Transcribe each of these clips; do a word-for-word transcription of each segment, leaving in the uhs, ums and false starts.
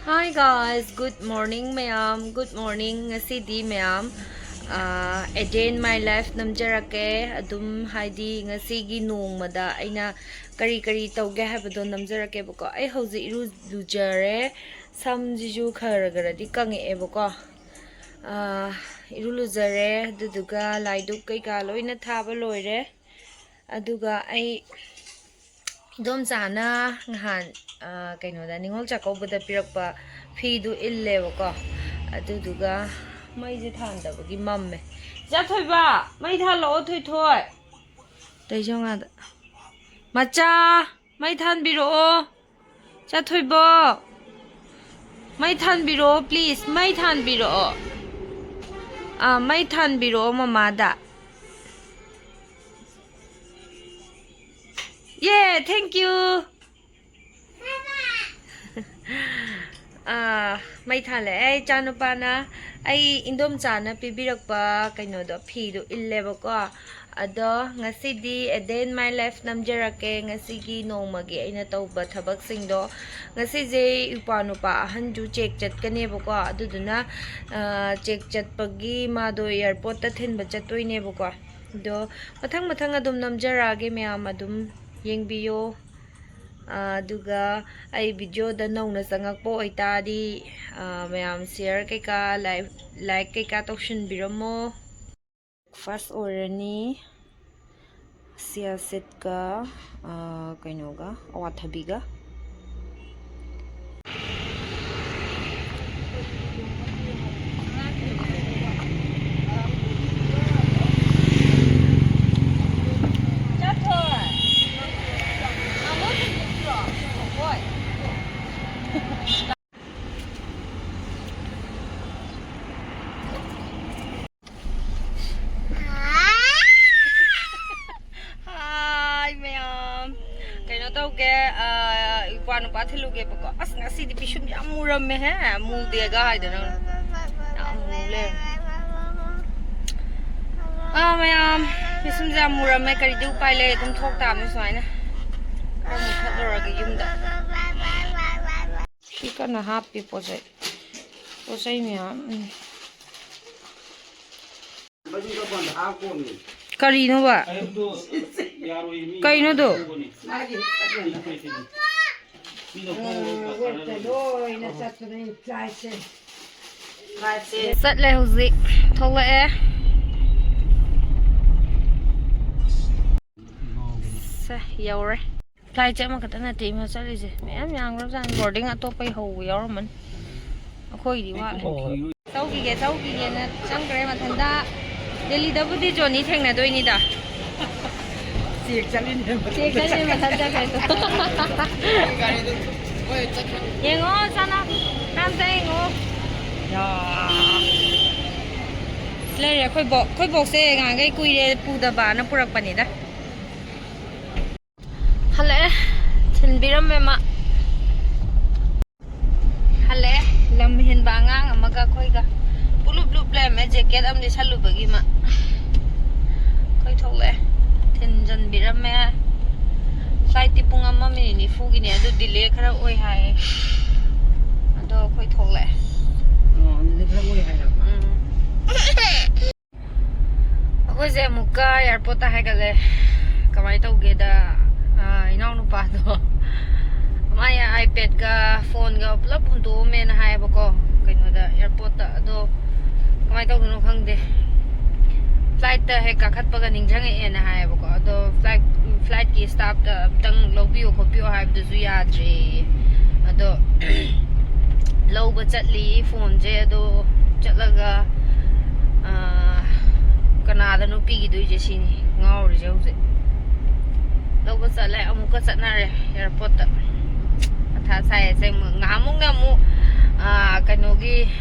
Hi guys, good morning ꯃꯌꯥꯝ, good morning꯫ ꯉꯁꯤꯗꯤ ꯃꯌꯥꯝ, ꯑꯥ, a day in my life ꯅꯝꯖꯔꯛꯀꯦ꯫ ꯑꯗꯨꯝ ꯍꯥꯏꯗꯤ ꯉꯁꯤꯒꯤ ꯅꯣꯡꯃꯗ ꯑꯩꯅ ꯀꯔꯤ ꯀꯔꯤ ꯇꯧꯒꯦ ꯍꯥꯏꯕꯗꯣ ꯅꯝꯖꯔꯛꯀꯦꯕꯀꯣ꯫ ꯑꯩ ꯍꯧꯖꯤꯛ ꯏꯔꯨ ꯂꯨꯖꯔꯦ, ꯁꯝꯁꯤꯁꯨ ꯈꯔ ꯈꯔꯗꯤ ꯀꯪꯉꯛꯑꯦꯕꯀꯣ꯫ ꯑꯥ, ꯏꯔꯨ ꯂꯨꯖꯔꯦ, ꯑꯗꯨꯗꯨꯒ ꯂꯥꯏꯗꯨꯛ ꯀꯩꯀꯥ ꯂꯣꯏꯅ ꯊꯥꯕ ꯂꯣꯏꯔꯦ꯫ ꯑꯗꯨꯒ ꯑꯩ ꯏꯗꯣꯝꯆꯥꯅ ꯉꯍꯥꯟ, ꯑ, ꯀꯩꯅꯣꯗ, ꯅꯤꯉꯣꯜ ꯆꯥꯛꯀꯧꯕꯗ ꯄꯤꯔꯛꯄ ꯐꯤꯗꯨ ꯏꯜꯂꯦꯕꯀꯣ꯫ ꯑꯗꯨꯗꯨꯒ ꯃꯩꯁꯦ ꯊꯥꯟꯗꯕꯒꯤ ꯃꯝꯃꯦ꯫ ꯏꯆꯥ ꯊꯣꯏꯕ, ꯃꯩ ꯊꯥꯜꯂꯛꯑꯣ, ꯊꯣꯏꯊꯣꯏ꯫ ꯇꯩꯖꯧ ꯉꯥꯗ꯫ ꯃꯆꯥ, ꯃꯩ ꯊꯥꯟꯕꯤꯔꯛꯑꯣ꯫ ꯆꯥꯊꯣꯏꯕꯣ, ꯃꯩ ꯊꯥꯟꯕꯤꯔꯛꯑꯣ, please, ꯃꯩ ꯊꯥꯟꯕꯤꯔꯛꯑꯣ꯫ ꯑꯥ, ꯃꯩ ꯊꯥꯟꯕꯤꯔꯛꯑꯣ ꯃꯃꯥꯗ꯫ ꯌꯦ, thank you꯫ ꯑꯥ, ꯃꯩ ꯊꯥꯜꯂꯛꯑꯦ ꯏꯆꯥꯅꯨꯄꯥꯅ꯫ ꯑꯩ ꯏꯟꯗꯣꯝꯆꯥꯅ ꯄꯤꯕꯤꯔꯛꯄ ꯀꯩꯅꯣꯗꯣ, ꯐꯤꯗꯣ ꯏꯜꯂꯦꯕꯀꯣ꯫ ꯑꯗꯣ ꯉꯁꯤꯗꯤ a day in my life ꯅꯝꯖꯔꯛꯀꯦ, ꯉꯁꯤꯒꯤ ꯅꯣꯡꯃꯒꯤ ꯑꯩꯅ ꯇꯧꯕ ꯊꯕꯛꯁꯤꯡꯗꯣ꯫ ꯉꯁꯤꯁꯦ ꯏꯄ꯭ꯋꯥ ꯅꯨꯄꯥ ꯑꯍꯟꯁꯨ ꯆꯦꯛ ꯆꯠꯀꯅꯦꯕꯀꯣ, ꯑꯗꯨꯗꯨꯅ, ꯑ, ꯆꯦꯛ ꯆꯠꯄꯒꯤ ꯃꯥꯗꯣ ꯑꯦꯌꯥꯔꯄꯣꯔꯠꯇ ꯊꯤꯟꯕ ꯆꯠꯇꯣꯏꯅꯦꯕꯀꯣ꯫ ꯑꯗꯣ ꯃꯊꯪ ꯃꯊꯪ ꯑꯗꯨꯝ ꯅꯝꯖꯔꯛꯑꯒꯦ, ꯃꯌꯥꯝ ꯑꯗꯨꯝ ꯌꯦꯡꯕꯤꯌꯣ꯫ ꯑ, ꯑꯗꯨꯒ ꯑꯩ ꯚꯤꯗꯤꯑꯣꯗ ꯅꯧꯅ ꯆꯪꯉꯛꯄ ꯑꯣꯏꯇꯥꯔꯗꯤ, ꯑ, ꯃꯌꯥꯝ ꯁꯤꯌꯔ ꯀꯩꯀꯥ, ꯂꯥꯏꯛ, ꯂꯥꯏꯛ ꯀꯩꯀꯥ ꯇꯧꯁꯤꯟꯕꯤꯔꯝꯃꯣ꯫ ꯕ꯭ꯔꯦꯛꯐꯥꯁ ꯑꯣꯏꯔꯅꯤ꯫ ꯁꯤꯌꯥ ꯁꯤꯠꯀ, ꯑ, ꯀꯩꯅꯣꯒ, ꯑꯋꯥꯊꯕꯤꯒ꯫ Hi ꯃꯌꯥꯝ, ꯀꯩꯅꯣ ꯇꯧꯒꯦ, ꯑ, ꯏꯄ꯭ꯋꯥ ꯅꯨꯄꯥ ꯊꯤꯜꯂꯨꯒꯦꯕꯀꯣ꯫ ꯑꯁ, ꯉꯁꯤꯗꯤ ꯄꯤꯁꯨꯝ ꯌꯥꯝ ꯃꯨꯔꯝꯃꯦꯍꯦ, ꯃꯨꯗꯦꯒ ꯍꯥꯏꯗꯅ ꯌꯥꯝ ꯃꯨ ꯂꯩꯔꯝꯃꯦ꯫ ꯑꯥ ꯃꯌꯥꯝ, ꯄꯤꯁꯨꯝꯁꯦ ꯌꯥꯝ ꯃꯨꯔꯝꯃꯦ, ꯀꯔꯤꯗꯤ ꯎꯄꯥꯏ ꯂꯩ, ꯑꯗꯨꯝ ꯊꯣꯛ ꯇꯥꯕꯅꯤ ꯁꯨꯃꯥꯏꯅ꯫ ꯈꯔ ꯃꯨꯊꯠꯂꯨꯔꯒꯦ ꯌꯨꯝꯗ꯫ ꯁꯤ ꯀꯟꯅ ꯍꯥꯞꯄꯤ ꯄꯣꯠ ꯆꯩ꯫ ꯄꯣꯠ ꯆꯩ ꯃꯌꯥꯝ꯫ ꯎꯝ꯫ ꯀꯔꯤꯅꯣꯕ? ꯑꯌꯨꯛꯇꯣ ꯌꯥꯔꯣꯏ ꯃꯤ ꯀꯩꯅꯣꯗꯣ? ꯊꯣꯛꯑꯕꯅꯤ꯫ ꯃꯤꯗꯣ ꯊꯣꯛꯑꯕꯅꯤ꯫ ꯂꯣꯏꯅ ꯆꯠꯄꯅꯤ ꯐ꯭ꯂꯥꯏꯠꯁꯦ꯫ ꯆꯠꯂꯦ ꯍꯧꯖꯤꯛ꯫ ꯊꯣꯛꯂꯛꯑꯦ꯫ ꯁꯦ, ꯌꯧꯔꯦ꯫ ꯐ꯭ꯂꯥꯏꯠꯁꯦ ꯑꯃꯈꯛꯇ ꯅꯠꯇꯦ ꯏꯃꯥ ꯆꯠꯂꯤꯁꯦ꯫ ꯃꯌꯥꯝ ꯌꯥꯝꯈ꯭ꯔꯕꯖꯥꯠꯅꯤ꯫ ꯕꯣꯔꯗꯤꯡ ꯑꯇꯣꯞꯄꯩ ꯍꯧꯕ ꯌꯥꯎꯔꯝꯃꯅꯤ꯫ ꯑꯩꯈꯣꯏꯒꯤꯗꯤ ꯋꯥꯠꯂꯤ꯫ ꯆꯧꯈꯤꯒꯦ, ꯆꯧꯈꯤꯒꯦꯅ ꯆꯪꯈ꯭ꯔꯦ ꯃꯊꯟꯇ꯫ ꯗꯦꯜꯂꯤꯗꯕꯨꯗꯤ ꯖꯣꯅꯤ ꯊꯦꯡꯅꯗꯣꯏꯅꯤꯗ꯫ ꯆꯦꯛ ꯆꯠꯂꯤꯅꯦ꯫ ꯆꯦꯛ ꯆꯠꯂꯤꯅꯦ, ꯃꯊꯟ ꯆꯠꯈ꯭ꯔꯦ꯫ ꯌꯦꯡꯉꯣ, ꯆꯥꯅ ꯀꯥꯝꯆꯥ ꯌꯦꯡꯉꯣ꯫ ꯌꯥ꯫ ꯂꯩꯔꯦ ꯑꯩꯈꯣꯏ ꯕꯣꯛ꯫ ꯑꯩꯈꯣꯏ ꯕꯣꯛꯁꯦ ꯉꯍꯥꯟꯈꯩ ꯀꯨꯏꯔꯦ ꯄꯨꯗꯕꯅ ꯄꯨꯔꯛꯄꯅꯤꯗ꯫ ꯍꯜꯂꯛꯑꯦ꯫ ꯊꯤꯟꯕꯤꯔꯝꯃꯦ ꯃꯥ꯫ ꯍꯜꯂꯛꯑꯦ꯫ ꯂꯝ ꯍꯦꯟꯕ ꯑꯉꯥꯡ ꯑꯃꯒ ꯑꯩꯈꯣꯏꯒ ꯄꯨꯂꯨꯞ ꯂꯨꯞ ꯂꯩꯔꯝꯃꯦ꯫ ꯖꯦꯀꯦꯠ ꯑꯃ ꯂꯤꯠꯁꯜꯂꯨꯕꯒꯤ ꯃꯥ꯫ ꯑꯩꯈꯣꯏ ꯊꯣꯛꯂꯛꯑꯦ꯫ ꯊꯤꯟꯖꯟꯕꯤꯔꯝꯃꯦ꯫ ꯐ꯭ꯂꯥꯏꯠꯇꯤ ꯄꯨꯡ ꯑꯃ ꯃꯤꯅꯤꯠ ꯅꯤꯐꯨꯒꯤꯅꯦ꯫ ꯑꯗꯨ ꯗꯤꯂꯦ ꯈꯔ ꯑꯣꯏ ꯍꯥꯏꯌꯦ꯫ ꯑꯗꯣ ꯑꯩꯈꯣꯏ ꯊꯣꯛꯂꯛꯑꯦ꯫ ꯑꯣ, ꯑꯗꯨꯗꯤ ꯈꯔ ꯑꯣꯏ ꯍꯥꯏꯔꯕ? ꯎꯝ꯫ ꯑꯩꯈꯣꯏꯁꯦ ꯑꯃꯨꯛꯀ ꯑꯦꯌꯥꯔꯄꯣꯔꯠꯇ ꯍꯥꯏꯒꯠꯂꯦ꯫ ꯀꯃꯥꯏꯅ ꯇꯧꯒꯦꯗ, ꯑꯥ, ꯏꯅꯥꯎꯅꯨꯄꯥꯗꯣ ꯃꯥꯏ iPad-ꯀ phone-ꯒ ꯄꯨꯂꯞ ꯍꯨꯟꯗꯣꯛꯑꯝꯃꯦꯅ ꯍꯥꯏꯌꯦꯕꯀꯣ, ꯀꯩꯅꯣꯗ, ꯑꯦꯌꯥꯔꯄꯣꯔꯠꯇ꯫ ꯑꯗꯣ ꯀꯃꯥꯏꯅ ꯇꯧꯗꯣꯏꯅꯣ ꯈꯪꯗꯦ꯫ ꯐ꯭ꯂꯥꯏꯠꯇ ꯍꯦꯛ ꯀꯥꯈꯠꯄꯒ ꯅꯤꯡꯁꯤꯡꯉꯛꯑꯦꯅ ꯍꯥꯏꯌꯦꯕꯀꯣ꯫ ꯑꯗꯣ ꯐ꯭ꯂꯥꯏꯠ, ꯐ꯭ꯂꯥꯏꯠꯀꯤ staff-ꯇ ꯑꯝꯇꯪ ꯂꯧꯕꯤꯌꯣ ꯈꯣꯠꯄꯤꯌꯣ ꯍꯥꯏꯕꯗꯨꯁꯨ ꯌꯥꯗ꯭ꯔꯦꯌꯦ꯫ ꯑꯗꯣ ꯂꯧꯕ ꯆꯠꯂꯤ phone-ꯁꯦ꯫ ꯑꯗꯣ ꯆꯠꯂꯒ, ꯑꯥ, ꯀꯅꯥꯗꯅꯣ ꯄꯤꯈꯤꯗꯣꯏꯁꯦ ꯁꯤꯅꯤ ꯉꯥꯎꯔꯤꯁꯦ ꯍꯧꯖꯤꯛ꯫ ꯂꯧꯕ ꯆꯠꯂꯦ, ꯑꯃꯨꯛꯀ ꯆꯠꯅꯔꯦ ꯑꯦꯌꯥꯔꯄꯣꯔꯠꯇ꯫ ꯃꯊꯥ ꯁꯥꯏ ꯑꯁꯦꯡꯕ꯫ ꯉꯍꯥꯟꯃꯨꯛꯅ ꯑꯃꯨꯛ, ꯑꯥ, ꯀꯩꯅꯣꯒꯤ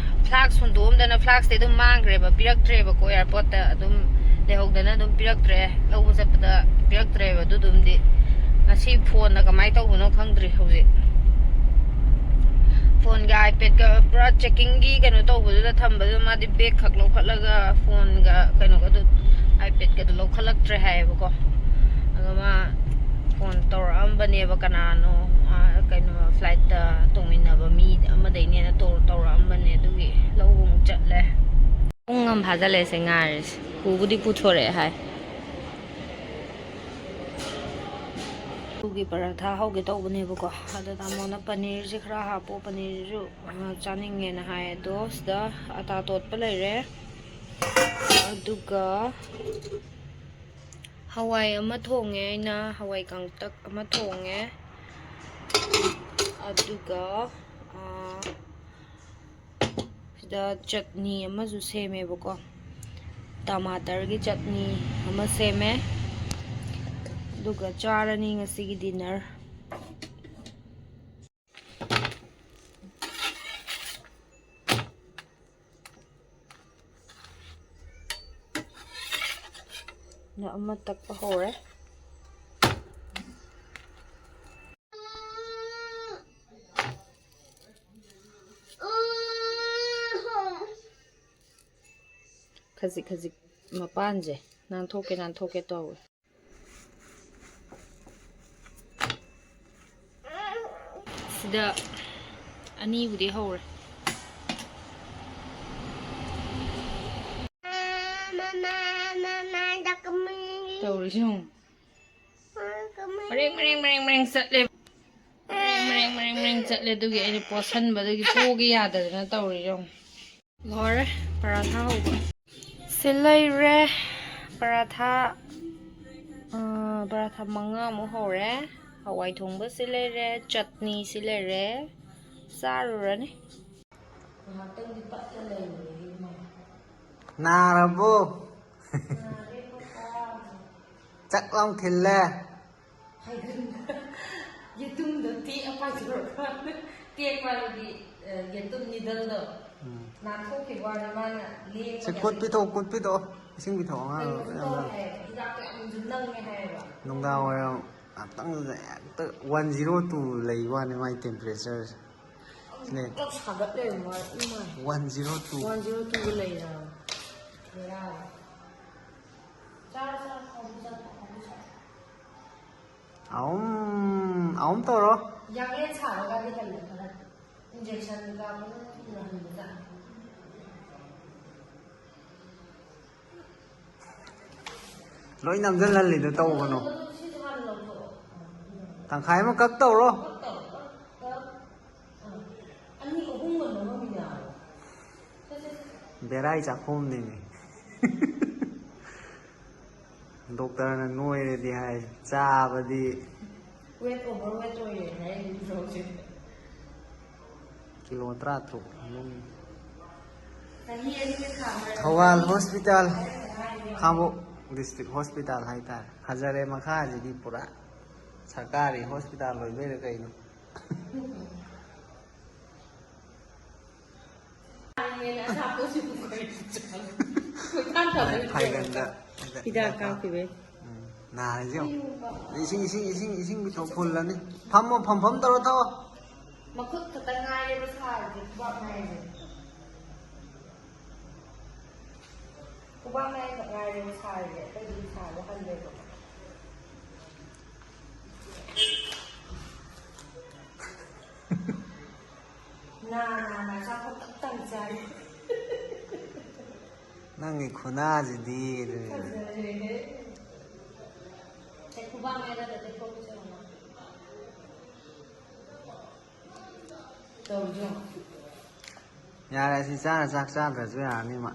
flask ꯍꯨꯟꯗꯣꯛꯑꯝꯗꯅ flask-ꯇꯤ ꯑꯗꯨꯝ ꯃꯥꯡꯈ꯭ꯔꯦꯕ, ꯄꯤꯔꯛꯇ꯭ꯔꯦꯕꯀꯣ꯫ ꯑꯦꯌꯥꯔꯄꯣꯔꯠꯇ ꯑꯗꯨꯝ ꯂꯩꯍꯧꯗꯅ ꯑꯗꯨꯝ ꯄꯤꯔꯛꯇ꯭ꯔꯦ꯫ ꯂꯧꯕ ꯆꯠꯄꯗ ꯄꯤꯔꯛꯇ꯭ꯔꯦꯕ ꯑꯗꯨꯗꯨꯝꯗꯤ꯫ ꯉꯁꯤ phone-ꯅ ꯀꯃꯥꯏꯅ ꯇꯧꯕꯅꯣ ꯈꯪꯗ꯭ꯔꯤ ꯍꯧꯖꯤꯛ꯫ Phone-ꯒ iPad-ꯀ ꯄꯨꯔꯥ checking-ꯒꯤ ꯀꯩꯅꯣ ꯇꯧꯕꯗꯨꯗ ꯊꯝꯕꯗꯨꯗ ꯃꯥꯗꯤ bag ꯈꯛ ꯂꯧꯈꯠꯂꯒ phone-ꯒ ꯀꯩꯅꯣꯒꯗꯨ, iPad-ꯀꯗꯨ ꯂꯧꯈꯠꯂꯛꯇ꯭ꯔꯦ ꯍꯥꯏꯌꯦꯕꯀꯣ꯫ ꯑꯗꯣ ꯃꯥ phone ꯇꯧꯔꯛꯑꯝꯕꯅꯦꯕ, ꯀꯅꯥꯅꯣ ꯀꯩꯅꯣ, ꯐ꯭ꯂꯥꯏꯠꯇ ꯇꯣꯡꯃꯤꯟꯅꯕ ꯃꯤ ꯑꯃꯗꯩꯅꯦꯅ ꯇꯧꯔꯛꯑꯝꯕꯅꯦ, ꯑꯗꯨꯒꯤ ꯂꯧꯕ ꯑꯃꯨꯛ ꯆꯠꯂꯦ꯫ ꯄꯨꯡ ꯑꯃ ꯐꯥꯖꯜꯂꯛꯑꯦ ꯁꯦ ꯉꯥꯏꯔꯤꯁꯦ꯫ ꯄꯨꯕꯨꯗꯤ ꯄꯨꯊꯣꯔꯛꯑꯦ ꯍꯥꯏ꯫ ꯑꯗꯨꯒꯤ ꯄꯔꯥꯊꯥ ꯍꯧꯒꯦ ꯇꯧꯕꯅꯦꯕꯀꯣ, ꯑꯗ ꯇꯥꯃꯣꯅ ꯄꯅꯤꯔꯁꯦ ꯈꯔ ꯍꯥꯞꯄꯣ, ꯄꯅꯤꯔꯁꯨ ꯆꯥꯅꯤꯡꯉꯦꯅ ꯍꯥꯏ꯫ ꯑꯗꯣ ꯁꯤꯗ ꯑꯇꯥ ꯇꯣꯠꯄ ꯂꯩꯔꯦ, ꯑꯗꯨꯒ ꯍꯋꯥꯏ ꯑꯃ ꯊꯣꯡꯉꯦ ꯑꯩꯅ, ꯍꯋꯥꯏ ꯀꯥꯡꯇꯛ ꯑꯃ ꯊꯣꯡꯉꯦ꯫ ꯑꯗꯨꯒ, ꯑꯥ, ꯁꯤꯗ ꯆꯠꯅꯤ ꯑꯃꯁꯨ ꯁꯦꯝꯃꯦꯕꯀꯣ, ꯇꯃꯥꯇꯔꯒꯤ ꯆꯠꯅꯤ ꯑꯃ ꯁꯦꯝꯃꯦ꯫ ꯑꯗꯨꯒ ꯆꯥꯔꯅꯤ ꯉꯁꯤꯒꯤ ꯗꯤꯅꯔ꯫ ꯑꯃ ꯇꯛꯄ ꯍꯧꯔꯦ꯫ ꯈꯖꯤꯛ ꯈꯖꯤꯛ ꯃꯄꯥꯟꯁꯦ ꯅꯥꯟꯊꯣꯛꯀꯦ ꯅꯥꯟꯊꯣꯛꯀꯦ ꯇꯧꯋꯦ꯫ ꯁꯤꯗ ꯑꯅꯤꯕꯨꯗꯤ ꯍꯧꯔꯦ꯫ ꯇꯧꯔꯤꯁꯤ ꯌꯦꯡꯉꯨ꯫ ꯃꯔꯦꯡ ꯃꯔꯦꯡ ꯃꯔꯦꯡ ꯃꯔꯦꯡ ꯆꯠꯂꯦ꯫ ꯃꯔꯦꯡ ꯃꯔꯦꯡ ꯃꯔꯦꯡ ꯃꯔꯦꯡ ꯆꯠꯂꯦ꯫ ꯑꯗꯨꯒꯤ ꯑꯩꯅ ꯄꯣꯠꯁꯟꯕꯗꯨꯒꯤ ꯄꯣꯒꯦ ꯌꯥꯗꯗꯅ ꯇꯧꯔꯤ ꯌꯦꯡꯉꯨ꯫ ꯂꯣꯏꯔꯦ ꯄꯔꯥꯊꯥ ꯍꯧꯕ꯫ ꯁꯤ ꯂꯩꯔꯦ ꯄꯔꯥꯊꯥ꯫ ꯑꯥ, ꯄꯔꯥꯊꯥ ꯃꯉꯥꯃꯨꯛ ꯍꯧꯔꯦ꯫ ꯍꯋꯥꯏ ꯊꯣꯡꯕ ꯁꯤ ꯂꯩꯔꯦ, ꯆꯠꯅꯤ ꯁꯤ ꯂꯩꯔꯦ꯫ ꯆꯥꯔꯨꯔꯅꯤ꯫ ꯉꯥꯏꯍꯥꯛꯇꯪꯗꯤ ꯄꯠꯂ ꯂꯩꯔꯨꯔꯦ ꯏꯃꯥ꯫ ꯅꯥꯔꯕꯣ? ꯅꯥꯔꯦ ꯄꯣꯛꯄ꯫ ꯆꯥꯛ ꯂꯥꯎ ꯊꯤꯜꯂꯦ꯫ ꯍꯥꯏꯒꯟꯗ ꯌꯦꯇꯨꯝꯗꯣ ꯇꯦꯛꯑ ꯄꯥꯏꯊꯣꯔꯛꯄ꯫ ꯇꯦꯛꯄ ꯍꯥꯏꯕꯗꯤ, ꯑ, ꯌꯦꯇꯨꯝ ꯅꯤꯗꯜꯗꯣ ꯎꯝ꯫ ꯅꯥꯟꯊꯣꯛꯈꯤꯕ ꯋꯥꯅꯤ, ꯃꯥꯅ ꯂꯦꯡꯕ ꯁꯤ ꯀꯨꯠ ꯌꯥꯗꯦ꯫ ꯄꯤꯊꯣꯛꯑꯣ, ꯀꯨꯠ ꯄꯤꯊꯣꯛꯑꯣ꯫ ꯏꯁꯤꯡ ꯄꯤꯊꯣꯛꯑꯣ, ꯑꯉꯥꯡ ꯀꯩꯅꯣꯁꯨ ꯌꯥꯝ ꯇꯧꯋꯦ ꯂꯥꯡꯉꯦ꯫ ꯍꯥꯏꯌꯦꯕ, ꯍꯤꯗꯥꯛꯇꯣ ꯌꯥꯝꯁꯨ ꯅꯪꯉꯦ ꯍꯥꯏꯌꯦꯕ꯫ ꯅꯨꯡꯗꯥꯡ ꯋꯥꯏꯔꯝ ꯉꯥꯛꯇꯪꯗꯨꯗ ꯍꯦꯛꯇ ꯋꯥꯟ ꯖꯤꯔꯣ ꯇꯨ ꯂꯩꯕ ꯋꯥꯅꯤ ꯃꯥꯏ temperatureꯁꯦ꯫ ꯁꯤꯅꯦ꯫ ꯑꯃꯨꯛꯀ ꯁꯥꯒꯠ ꯂꯩꯔꯝꯕ ꯋꯥꯅꯤ, ꯏꯃꯥꯏ꯫ One zero two. One zero ꯇꯨꯗ ꯂꯩꯔꯕ꯫ ꯕꯦꯔꯥꯅꯤ꯫ ꯆꯥꯔꯣ, ꯆꯥꯔꯣ, ꯍꯥꯎꯕ ꯆꯥꯊꯣꯛꯑꯣ, ꯍꯥꯎꯕ ꯆꯥꯊꯣꯛꯑꯣ꯫ ꯑꯍꯨꯝ, ꯑꯍꯨꯝ ꯇꯧꯔꯣ꯫ ꯌꯥꯡꯂꯦꯟ ꯁꯥꯕꯒꯗꯤ ꯍꯦꯜꯂꯦ ꯈꯔ꯫ ꯏꯟꯖꯦꯛꯁꯟ ꯀꯥꯞꯄꯅ ꯊꯨꯅ ꯍꯟꯕꯖꯥꯠꯅꯤ꯫ ꯂꯣꯏ ꯅꯝꯁꯤꯜꯍꯜꯂꯤꯗꯣ ꯇꯧꯒꯅꯣ꯫ ꯁꯤꯁꯨ ꯍꯥꯟꯅ ꯂꯧꯊꯣꯛꯑꯣ꯫ ꯇꯪꯈꯥꯏ ꯑꯃ ꯀꯛ ꯇꯧꯔꯣ꯫ ꯑꯅꯤ ꯑꯍꯨꯝꯒ ꯅꯝꯃꯝꯃꯤꯅ꯫ ꯕꯦꯔꯥꯏ ꯆꯥꯛꯈꯣꯝꯅꯦꯃꯤ꯫ ꯗꯣꯛꯇꯔꯅ ꯅꯣꯏꯔꯗꯤ ꯍꯥꯏ, ꯆꯥꯕꯗꯤ꯫ ꯋꯦꯠ ꯑꯣꯚꯔ ꯋꯦꯠ ꯑꯣꯏꯔꯦ ꯍꯥꯏ ꯍꯧꯖꯤꯛ꯫ ꯀꯤꯂꯣ ꯇꯔꯥ ꯇꯔꯨꯛ ꯑꯗꯨꯝ꯫ ꯆꯍꯤ ꯑꯅꯤꯒ ꯊꯥ ꯃꯔꯤ꯫ ꯊꯧꯕꯥꯜ ꯍꯣꯁꯄꯤꯇꯥꯜ, ꯈꯥꯡꯉꯕꯣꯛ ꯗꯤꯁꯇ꯭ꯔꯤꯛ ꯍꯣꯁꯄꯤꯇꯥꯜ ꯍꯥꯏꯇꯥꯔꯦ꯫ ꯐꯖꯔꯦ, ꯃꯈꯥꯁꯤꯗꯤ ꯄꯨꯔꯥ ꯁꯔꯀꯥꯔꯤ ꯍꯣꯁꯄꯤꯇꯥꯜ ꯑꯣꯏꯕꯩꯔꯥ ꯀꯩꯅꯣ꯫ ꯐꯥꯏꯒꯟꯗ ꯍꯤꯗꯥꯛ ꯀꯥꯞꯈꯤꯕꯩ꯫ ꯎꯝ, ꯅꯥꯔꯤꯁꯦ ꯌꯦꯡꯉꯣ꯫ ꯏꯁꯤꯡ, ꯏꯁꯤꯡ, ꯏꯁꯤꯡ, ꯏꯁꯤꯡ ꯄꯤꯊꯣꯛ ꯐꯨꯜꯂꯅꯤ꯫ ꯐꯝꯃꯣ, ꯐꯝꯐꯝ ꯇꯧꯔꯣ, ꯊꯛꯑꯣ꯫ ꯃꯈꯨꯠ ꯈꯛꯇ ꯉꯥꯏꯔꯦꯕ ꯁꯥꯔꯤꯁꯦ, ꯈꯨꯕꯥꯛ ꯃꯌꯥꯏꯁꯦ꯫ ꯈꯨꯕꯥꯛ ꯃꯌꯥꯏ ꯈꯛ ꯉꯥꯏꯔꯦꯕ ꯁꯥꯔꯤꯁꯦ, ꯑꯇꯩꯗꯤ ꯁꯥꯕ ꯍꯜꯂꯦꯕ꯫ ꯅꯥ ꯅꯥ ꯅꯥ ꯆꯥꯛ ꯈꯛꯇꯪ ꯆꯥꯔꯤ꯫ ꯅꯪꯒꯤ ꯈꯨꯅꯥꯁꯤꯗꯤ꯫ ꯐꯖꯔꯦꯍꯦ꯫ ꯁꯦ, ꯈꯨꯕꯥꯛ ꯃꯌꯥꯗ ꯇꯩꯊꯣꯛꯁꯦ ꯑꯃꯨꯛ꯫ ꯇꯧꯔꯤꯁꯦ ꯌꯦꯡꯉꯣ꯫ ꯌꯥꯔꯦ, ꯑꯁꯤ ꯆꯥꯔ ꯆꯥꯛ ꯆꯥꯗ꯭ꯔꯁꯨ ꯌꯥꯔꯅꯤ ꯃꯥ꯫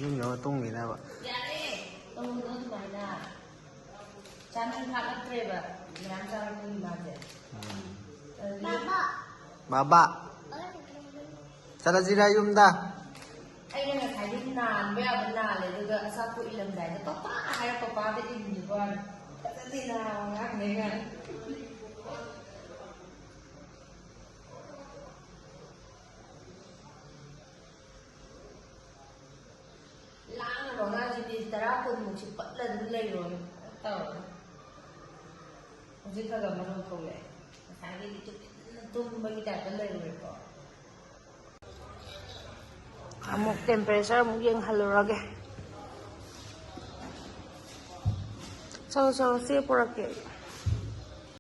ꯌꯨꯝ ꯌꯧꯔ ꯇꯨꯝꯈꯤꯅꯕ꯫ ꯌꯥꯔꯦ, ꯇꯧꯔꯨꯅꯨ ꯑꯗꯨꯃꯥꯏꯅ꯫ ꯆꯥꯅꯤꯡ ꯐꯥꯠꯂꯛꯇ꯭ꯔꯦꯕ, ꯃꯌꯥꯝ ꯆꯥꯔꯛꯄꯒꯤ ꯃꯥꯁꯦ꯫ ꯑꯗꯨꯗꯤ ꯕꯥꯕꯥ, ꯆꯠꯂꯁꯤꯔ ꯌꯨꯝꯗ? ꯑꯩꯅ ꯉꯁꯥꯏꯗꯤ ꯅꯥꯟꯕ ꯌꯥꯕ ꯅꯥꯜꯂꯦ, ꯑꯗꯨꯒ ꯑꯆꯥꯄꯣꯠ ꯏꯜꯂꯝꯗꯥꯏꯗ ꯄꯄꯥ ꯍꯥꯏꯔ ꯄꯄꯥꯗ ꯏꯟꯈꯤꯕ ꯋꯥꯅꯤ꯫ ꯐꯖꯗꯦ ꯅꯥꯕ ꯑꯉꯥꯡꯅꯦ ꯀꯥꯏꯅ꯫ ꯂꯥꯡꯅꯕ ꯑꯉꯥꯡꯁꯤ ꯃꯤꯅꯤꯠ ꯇꯔꯥ ꯀꯨꯟꯃꯨꯛꯁꯤ ꯄꯠꯂ ꯑꯗꯨꯝ ꯂꯩꯔꯣꯅ ꯇꯧꯔꯒ꯫ ꯍꯧꯖꯤꯛ ꯈꯔ ꯈꯔ ꯃꯔꯣꯟ ꯊꯣꯛꯂꯛꯑꯦ꯫ ꯉꯁꯥꯏꯒꯤꯗꯤ ꯇꯨꯃꯤꯟꯅ ꯇꯨꯝꯕꯒꯤ ꯇꯥꯏꯞꯇ ꯂꯩꯔꯨꯔꯦꯀꯣ꯫ ꯑꯃꯨꯛ temperature ꯑꯃꯨꯛ ꯌꯦꯡꯍꯜꯂꯨꯔꯒꯦ꯫ ꯆꯠꯂꯣ, ꯆꯠꯂꯣ, ꯆꯦ ꯄꯨꯔꯛꯀꯦ꯫